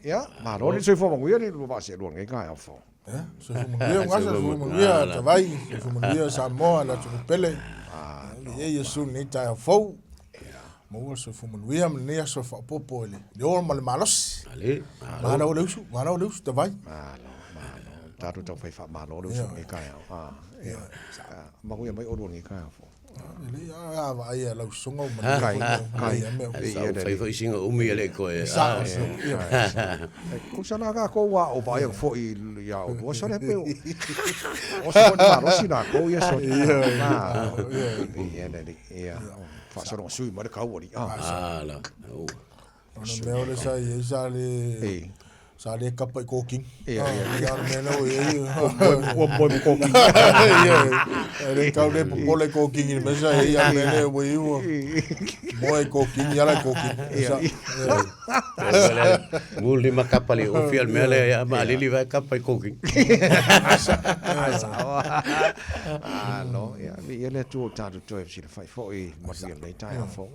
Ia, malo le soifua manuia le lua vaa seelua i lenei taeao fou. Ia, soifua manuia Ugasa, soifua manuia Tavai, soifua manuia Samoa, le atunuu pele. Viia Iesu i lenei taeao fou. Maua le soifua manuia ma lenei aso e faaopoopo i le ola ma le malosi. Malo le usu, malo le usu Tavai. Malo, malo. Tatou taumafai faamalo le usu i lenei taeao. Ah, ia. Manuia mai oulua i lenei taeao fou. Lelei a vaai a lau susuga ua manuia Kai, foi kai. ia mea. Ai, Sa ou fai foi sina umi e le i toe. Sao, ia. Tusa la tatou a o vaai atu foi ia oulua sole pe o se foi ni malosi latou ia sole. Ia le alii, ia. Faasologa sui mai le tau alii. Ah la. O le mea o le sa i ai sa le sa le kapa i kōkini. Ia, ia. Ia, o le mea lea ua i ai. Ua moe ma kōkini. Ia, e le tau le popole i kōkini i le mea sa i ai, a o le mea lea ua i ai ua moe i kōkini, ala i kōkini. Ia. Muli ma kapa le ofi al mea lea ia ma alili vai kapa i kōkini. Sao. Malo, ia, viia le Atua ua tatou toe fesilafai foi manuia i lenei taeao fou.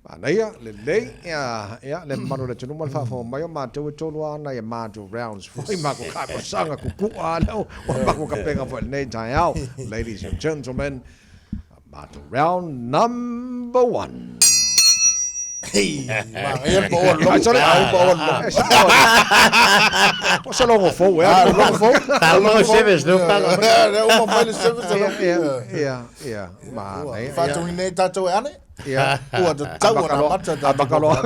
Manaia, lelei, ia, ia, le mamalu o le atunuu ma le faafofoga mai o matou e tolu lava nai a matou rounds foi, matou taalosaga kukua lea ua matou tapena foi i lenei taeao. Ladies and gentlemen, matou round number one. Hei, manaia le paoa logo. Ai, sorry. Ai, paoa logo. E sao. Po se logo fou, e. Ah, logo fou. Talo service, no talo. Lea ua fai le service a logo. Ia, ia, ia. Manaia. Faatonu nei tatou e ane. Ia. Ua tatau ona amata tatou Amata loa.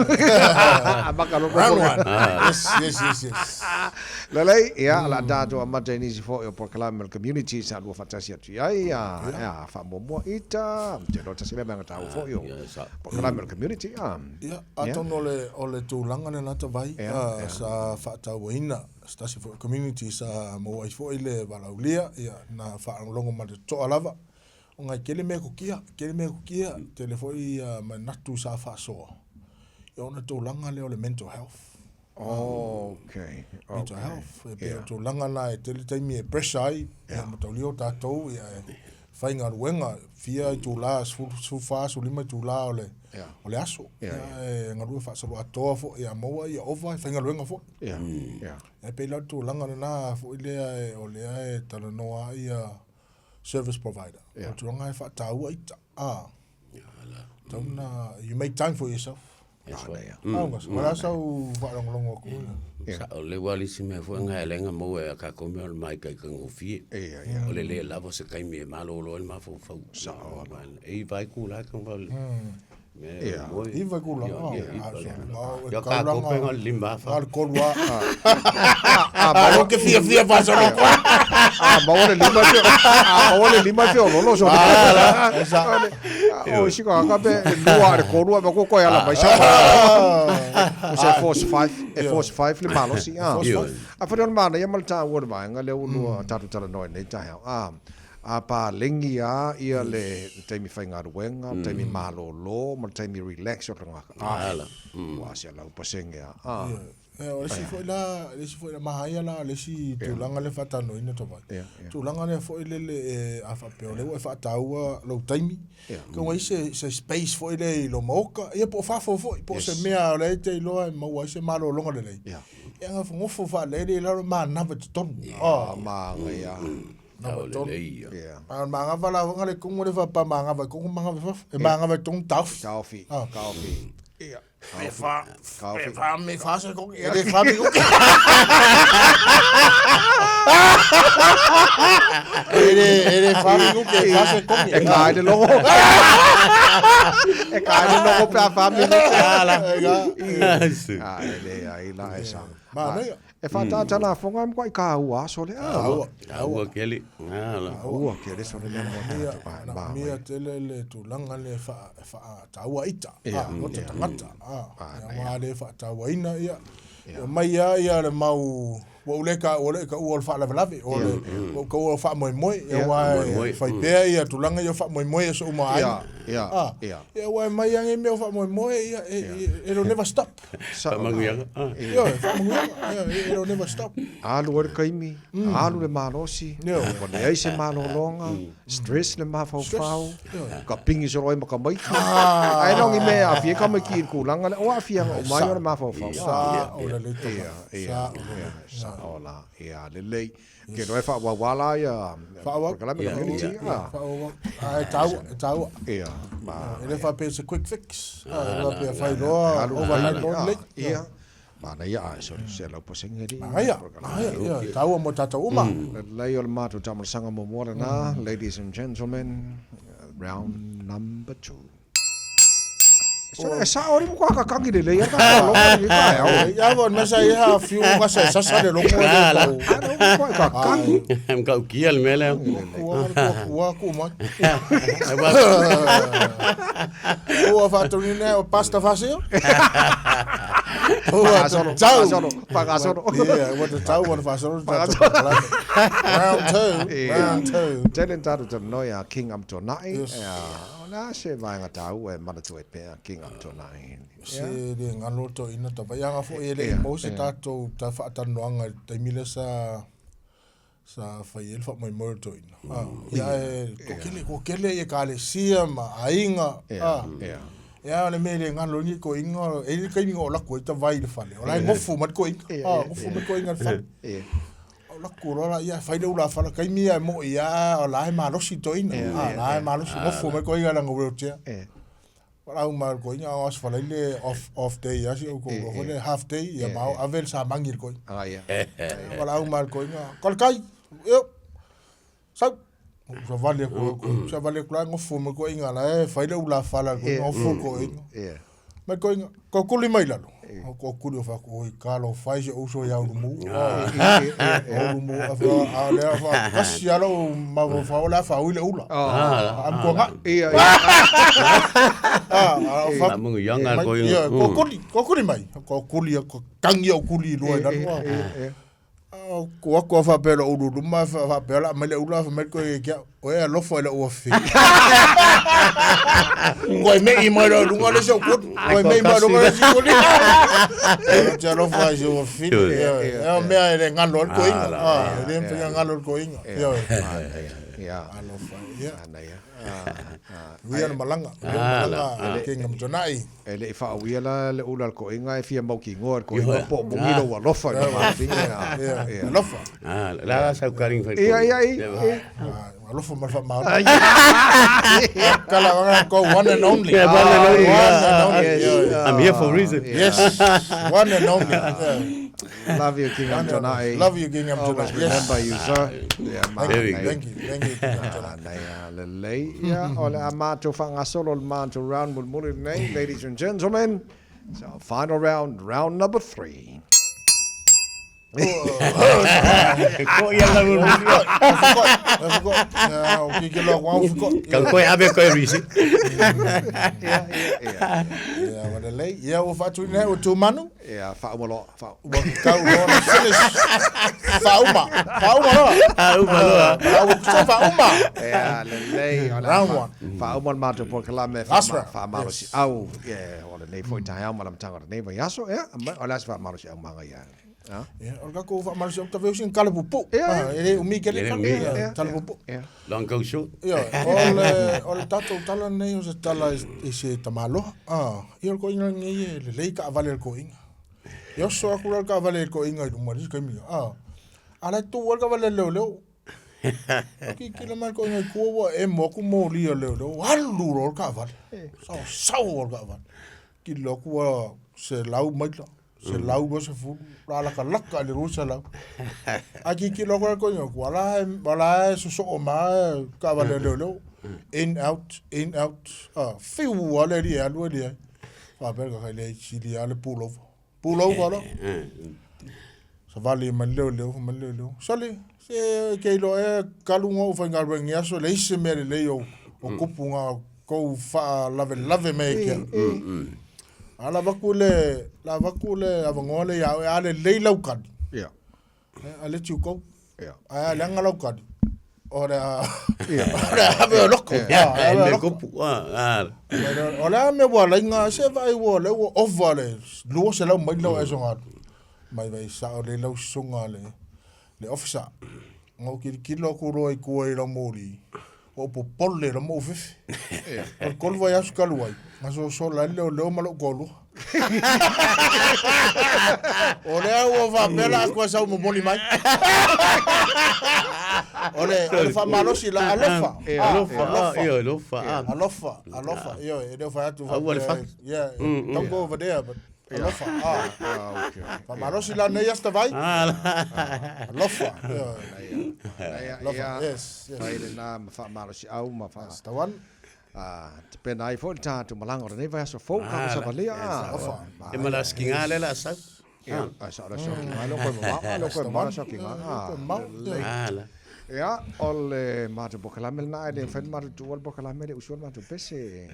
Amata loa. Round one. Yes, yes, yes, yes. Lelei, ia, o le a tatou amata i nisi foi o polokalame o le community sa lua faatasi atu i ai, ia, ia, faamuamua ita, ou te iloa tasi lea mea taua foi o polokalame o le community, a. Ia, atonu o le, o le tulaga lena Tavai, Ia, ia. sa faatauaina se tasi foi o community sa maua ai foi le valaaulia, ia, na faalogologo ma le totoa lava. Ona e tele mea kukia, tele mea kukia, tele foi ia manatu sa faasoa, ia ona tulaga lea o le mental health. Okay, okay. Mental health, e pei o tulaga na e tele taimi e pressure ai, ia mataulia o tatou, ia e faigaluega, fia itula, 14, 15 itula o le, o le aso. Ia, e galue faasoloatoa foi, ia maua ia ova e faigaluega foi. Ia, ia. E pei la o le tulaga lena foi lea o lea e talanoa ai ia service provider. Yeah. O tulaga e faataua ita. Ah. Tau na, you make time for yourself. That's right. Ah, mm. Wala sau faalogologo atu. Sa o le ua le isi mea foi nga e lenga maua e a kākou mea o le māikaika gofie. Ia, ia. O le lē lava o se taimi e malolo ai le mafaufau. Sao. E iva ai kula ka wale. Ia. Iva kula. Ia, Ia kākou pe nga lima afa. Nga le kolu a. A, Alo ke fia fia faasolo atu. A maua le lima fe, a maua le lima feoloolo so. O isi tagata pe e lua le tolu ae matua toe ala mai sa. O se force 5, e force 5 le malosi. A. A fai o le manaia ma le taua o le vaega lea ua lua tatou talanoa i lenei taeao. A. A paleni lava ia le taimi faigaluega, le taimi malolo ma le taimi relax o le tagata. Ala. Ua 100% lava. A. Ia, o le isi foi la, le isi foi la, manaia la le isi tulaga lea e faatalanoaina Tavai. Ia, ia. Tulaga lea foi lele e, a faapea o lea ua e faataua lou taimi, Ia. Ke ua i ai se, se space foi lea i lou maoka, ia po o fafo foi, po o se mea o lea e te iloa e maua ai se malologa lelei. Ia. Ia nofonofo faalelei i lalo manava i totonu. Ia, manaia. Tau lelei ia. Ia. A o le manava la foi le tonu le faapea manava i totonu manava i fafo. E manava i totonu taofi. Taofi, Ah. taofi. Ia. Pe fa, Taofi. pe fa me fa se koki. E le fa me koki. E le, e le fa me koki, e fa se koki. E ka ai le logo. E ka ai le logo pe a fa minute. E ka. A e le ai la e sa. Manaia. E whātātā nā whonga mkwa i kā ua aso le a. Taua. Taua keli. Ala. Ua kele so le mea mo Mia, tātou. Ai, na mā, mia tele le tulaga le wha, whaataua ita. Ia, Ah, o te ia. tangata. Ah, Ah, ia na, wā le whaatauaina, ia. Ia mai ia, ia le mau, ua ule ka, ua le ka ua o le faalavelave, o le, ua ka ua o le faamoemoe, ia Ia. wā e Faamoemoe. whai pea ia tulaga ia faamoemoe e so uma ai. Ia, Ia, Ah, ia. Ia, ua e mai age mea o faamoemoe, ia, e, e, it'll never stop. Sao. Faamanuiaga. Ah. Ioe, faamanuiaga, ia, it'll never stop. Alu ai le taimi, alu le malosi, ua leai se malologa, stress le mafaufau, ka pigi solo ai ma tamaiti. Ae na o ni mea e aafia ai tamaiti i le tulaga lea, o aafiaga uma ai o le mafaufau. Sao lelei tama. Ia, ia, Sao lelei. ia, sao la, ia, lelei. Ke loa e faaauau la ia Faaauau. polokalame community. Ia, faaauau. Ah, e taua, e taua. Ia, ma E le faapea it's a quick fix. Ah, e le faapea fai loa overnight loa lelei. Ia, manaia a e sole 100% alii. Manaia, manaia, ia, e taua mo tatou uma. Lelei o le matou taamalasaga muamua lena, ladies and gentlemen, round number two. Sole, e sao alii matua kakagi lelei ai tatou logo i lenei taeao. Ia vo mea sa i ha fiu ga sa sasa le logo le pau. Ana o matua kakagi. E matautia le mea lea. Kua kua kua ku mai. Ua faataunuuina o pasta fasi. Ua Fagasolo, tatau. fagasolo, fagasolo. Ia, ua tatau ona faasolo le tatou polokalame. Round two, round two. Tele na tatou talanoa ia King Amituanai. Yes. Ia, o le a se vaega taua e manatua ai pea King Amituanai? Se le galo toeaina tavaiaga foi e le i maua se tatou faatalanoaga i le taimi lea sa sa fai ai le faamoemoe o le toeaina. Ah, ia e toatele, toatele i ekalesia ma aiga. Ah, ia o le mea e le galo ai ni toeaina, e i ai le taimi na oo latou ai tavai i le fale, o la e nofo mai le toeaina. Ah, nofo mai le toeaina i le fale. O latou loa la, ia fai le ulafala, taimi ia e moi lava o la e malosi le toeaina. Ah, la e malosi, nofo mai le toeaina i lana wheelchair. Valaau mai le koiga o aso falai le off, off day a si ou kou foi le half day ia ma o ave le samangi i le koiga. Valaau mai le koiga, kalakai, io, sau. Ou savali atu au koiga, savali atu la nofo mai koiga la e fai le ulafala le koiga, nofo koiga. Mai koiga, kokuli mai lalo. O kokuli o fai atu, oi talofa e si ou uso ia Ulumu. Ulumu, a fa, a lea fa, kasi a lou mafaufau o le a faaui le ula. Amatuangai. Faamanuiaga le koiga. Kokuli, kokuli mai. Kokuli, tangi au kuli i lua i lalo. Ko aku a faapea lou ulu luma, faapea o le a aumai le ula, fai mai le koe ia te au, o e alofa i lou afine. Koe mei mai loa i luga le isi au kuli, koe mei mai luga le isi kuli. Ou te alofa i si ou afine. Ioe, o mea e le galo ai le toeaina. E le mafai ona galo le toeaina. Ioe. Alofa, ia. Uia le malaga, uia le malaga a King Amituanai. E le i faauia la le ula a le toeaina e fia mautinoa e le toeaina po o moni lou alofa i lou afafine. Ia, alofa. La la sau karing fai. Ia, ia, ia. Alofa ma le faamaoni. Kala wanga ko one and only. Yeah, one and only. One and only. I'm here for a reason. Yes, one and only. Yeah. Love you, King Amituanai. Love you, King Always Amituanai. Yes. remember you, sir. Yeah, Thank you, thank you, thank you, King Amituanai. Nei a lelei. Ia, o le a matou faagasolo le matou round mulimuli lenei, ladies and gentlemen. So, final round, round number 3. Ko ia la mulimuli. Kau koe ave koe risi. Ia, ia, ia. Ia, ua lelei. Ia, ua faatuina ai ua tumanu. Ia, faauma loa, faauma. Ua tau loa na finish. Faauma. Faauma loa. Faauma loa. Faauma. Faauma. Ia, lelei. O le a Round one. Faauma le matou polokalame Last round. faamalosiau. Ia, o lenei foi taeao ma le amataga o lenei vaiaso. Ia, o le a se faamalosiau magaia? Ha? Ia, o le tatou faamalosiau tave usi ni tala puupuu. Ia, ia. Ah, e le umi tele E le tala. umi, Ia, ia. tala puupuu. Ia. Long go short. Ia, o le, o le tatou tala lenei o se tala i se tamaloa. Ah, ia o le toeaina lenei e lelei taavale a le toeaina. E oso atu la le taavale a le toeaina i luma i le isi taimi, ah, a o la e tu ai le taavale a le leoleo. Kikilo mai le toeaina i tua ua emo atu moli a le leoleo, alu loa le taavale. Saosao le taavale. Kilo atu ua 100 maila. 120, la lakalaka i le 200. Ae tilotilo atu la le toeaina atu, ala e, ala e sosoo ma taavale a leoleo. In out, in out. Ah, fiu lava le alii e alu e leai. Faapea le tagata, e leai, sili lava le pull over. Pull over loa. Savali mai le leoleo, fai mai le leoleo, Sole, se e te iloa ea talu ona ou faigaluega i lenei aso, e leai se mea lelei o tupu na tou faalavelave mai ai ke au. A la avatu le, la avatu le avanoa lea ia oe, a lelei lau kali, Ia. I let you go. Ia. Ae a leaga lau kali, O le a o le a ave o loko. E me kupu. O le a mea ua ala ai na se vaai ua lea ua ova le 200 maila o e soga atu. Mai vai sao le lau susuga le le officer. Na ou tilotilo atu loa i tua i lau moli, ua ou popole loa ma ou fefe. O le 3 vaiaso talu ai, na sosola ai le leoleo ma lou toalua. O lea ua faapea la atu sau momoli mai. O le o le faamalosi la alofa. Alofa, alofa, alofa. Alofa, alofa. Ioe, e le o fai atu Aua le fatu. Yeah, don't go over there, but Alofa. Ah. Faamalosi la nei aso vai. Alofa. Alofa. Yes. Yes. Fai lena ma faamalosiau ma faa That's the one. Ah, tapena ai foi le tatou malaga o lenei vaiaso fou ka savalia. Alofa. E ma la sikiga lea o le a sau. Ia, ai sao le sikiga, le koe mamao, le koe mamao le sikiga. Ah, la. Ia, o le matou polokalame lena, e le mafai ona matou tuua le polokalame le usu o le matou pese. E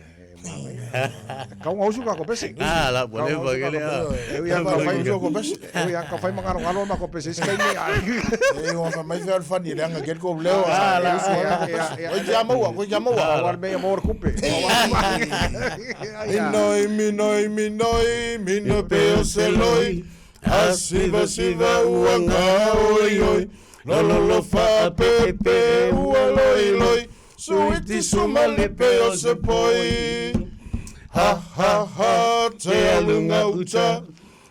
manaia. E kauga usu kako pese. Ah, la, ua leva ke lea. E ui lava ka fai, e ui lava ka fai magalogalo le matou pese i isi taimi. E ua fai mai fea o le funny leaga kele kou leo. Ah, la, usu o le pese. Koe kia maua, koe kia maua. Aua le mea ia maua le kupe. Minoi, minoi, minoi, minoi pe o se loi. A siva siva ua gaoioi Lololo faapepe ua loiloi Suiti sumali pe o se poi Ha ha ha te alu gauta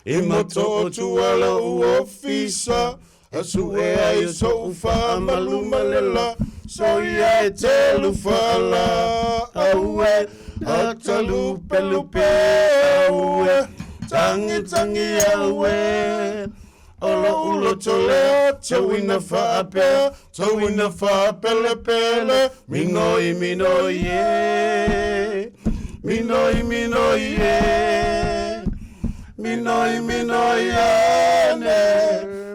I Motootua lou ofisa A sue ai sou faamalu malela Soia e te lufaala Aue Atalupelupe Aue Tagitagi aue O lou loto lea Tauina faapea Tauina faapelepele Minoi minoi e Minoi minoi e Minoi minoi ane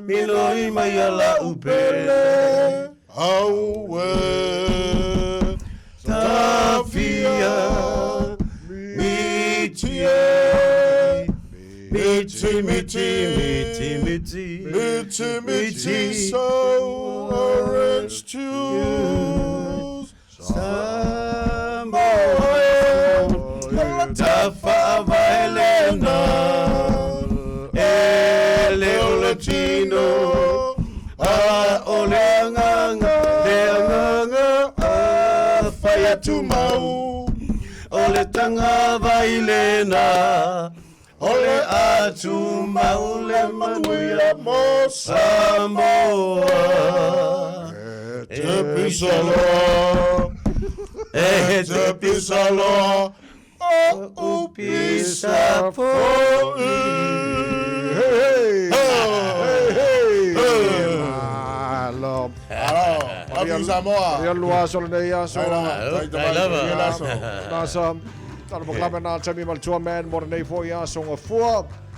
Minoi mai ala upele Aue Tafia Miti e Miti miti miti miti Miti miti so orange juice Samoa e Tafaavaelena E le o le tino A o le agaga Le agaga a fai atu mau O le tagavai lena O le atumau le manuia mo Samoa E te pisaloa E te pisaloa O u pisa fo'i Hey, hey, hey. Malo. Alo, Happy Samoa. Ia lua aso lenei aso. Tai lava. Nasa. Tala polokalame na taimi ma le tua man mo lenei foi aso gafua.